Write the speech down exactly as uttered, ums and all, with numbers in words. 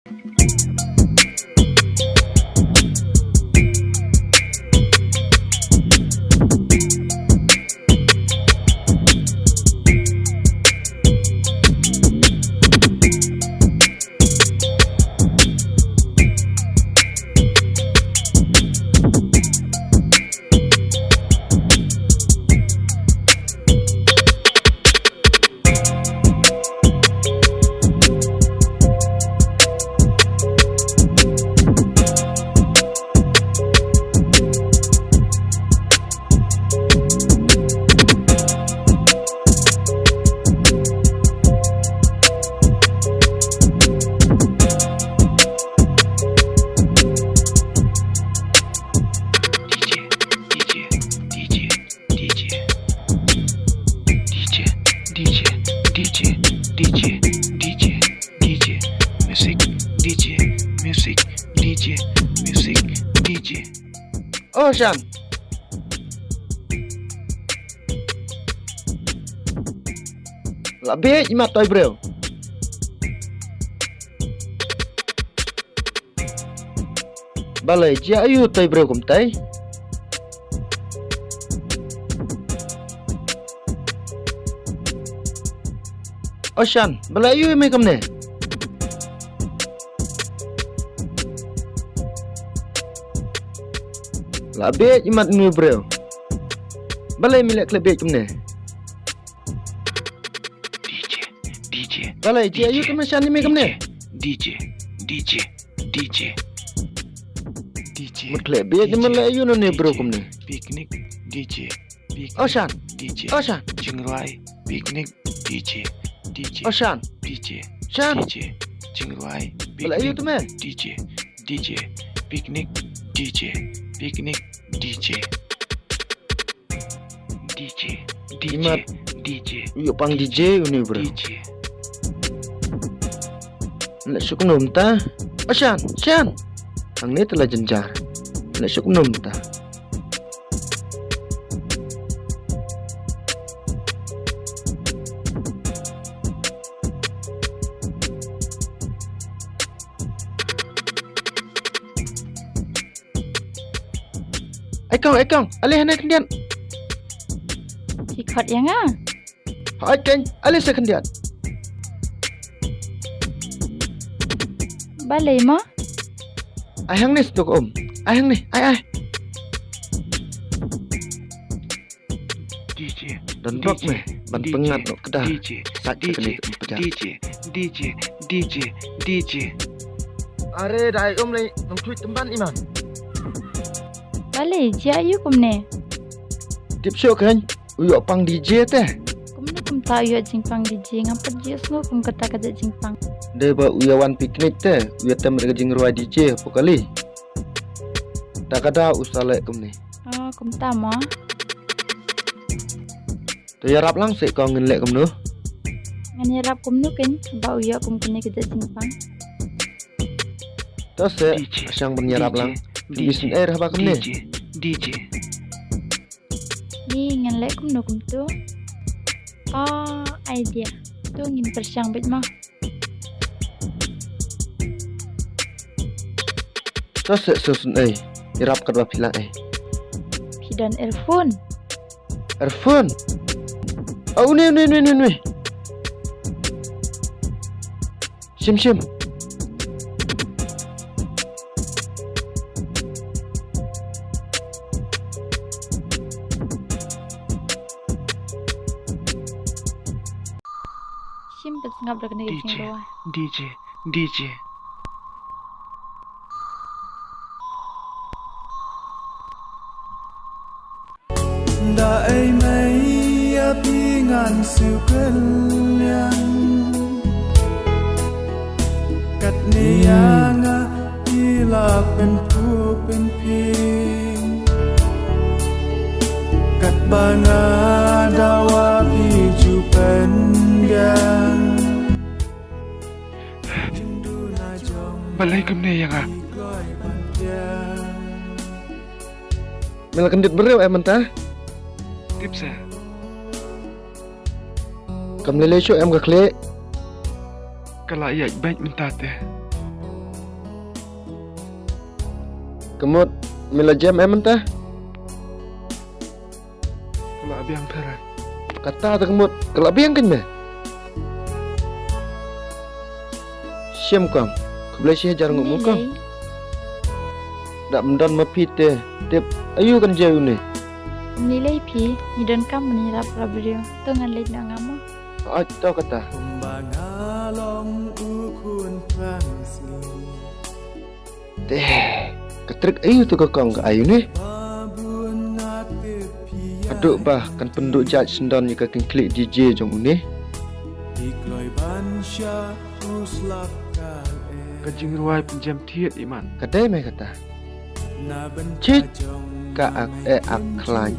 DJ, DJ, DJ, DJ, DJ, DJ, DJ, DJ, DJ, music, DJ, music, DJ, music, DJ. Oh, Shan. La bieit imat toi briew. Balei jia aïu toi briew kumtai? Oshan, balei aïu me kumne? La bieit imat nu briew. Balei me leh khleh bieit kumne? DJ, DJ, balei jia aïu te me shan ni me kumne? DJ, DJ, DJ, DJ. Mut khleh bieit ni me leh aïu ne briew kumne? Picnic, DJ, picnic, Oshan, DJ, Oshan. Jingrwai, picnic, DJ, DJ, Oshan, DJ, Shan. DJ, Jingrwai, balei aïu te me? DJ, DJ, picnic, DJ, picnic, DJ. DJ, DJ, imat DJ, u ïoh pang DJ, DJ uni bro. DJ. Leh suk num ta. Ashan, Shan. Hangne te la jynjar. Leh suk num ta. Ai kong, ai kong, ale hane khyndiat. Ki khot ïa nga. Hai keng, ale sa khyndiat. Balei mo? Ai hangne stuk um. Ai hangne, ai ai. DJ, don bok me ban pyngat nok kda. DJ, DJ, DJ, DJ, DJ, DJ. Are dai um le nong tweet temban iman. Balei jia aïu kumne? Tip sio keng, u ïoh pang DJ te. Kumno kumta u ïoh jingpang DJ, ngam pat ju sngew kum kata ka jingpang. Dei ba u ïa wan picnic te, u ïa tem re ka jingrwai DJ hapoh kali. Ta ka da u sa leh kumne. Oh, kumta mo. To ïarap lang seh kong ngin leh kumno. Ngan ïarap kumno keng ba u ïoh kum kane ka jingpang. To seh, shang ban ïarap lang. Pynbis eh haba kumne. DJ, DJ. Ni ngan leh kumno kumto. Oh, idea. To ngin pyrshang beit mo. To seh seh sun ei. Ïarap katba phi lah ei. Phi don earphone. Earphone. Oh, une, une, une, une, une. Shim, shim. Shim pat sngap da kane ka jingrwai. DJ, DJ. Da ei mei ïa phi ngan siew kylliang. Katne ïa nga phi la pynphuh pynphieng. Katba nga dawa phi ju pynbiang. Balei kumne ïa nga? Me la kyndit briew em mynta? Tip sa. Kam lei lei shuh em ka khlieh. Ka la ïaid beit mynta te. Ka mut, me la jem em mynta? Ka la biang pher. Kata te ka mut, ka la biang kein me. Shem kong, khublei shi hajar nguh mo kong. Da ym don ma phi te, tip aïu kan jia une. Ym lei lei phi, ngi donkam ban ïarap para briew. To ngan leit noh nga mo. Oi, to kata. Te, ka trick aïu te ka kong ka ai une. Haduh ba kan pynduh jait syndon ïa ka kynkhlieh D J jong une. Ka jingrwai pynjem thied i man. Ka dei me kata. Chit ka ak e ak khlaiñ.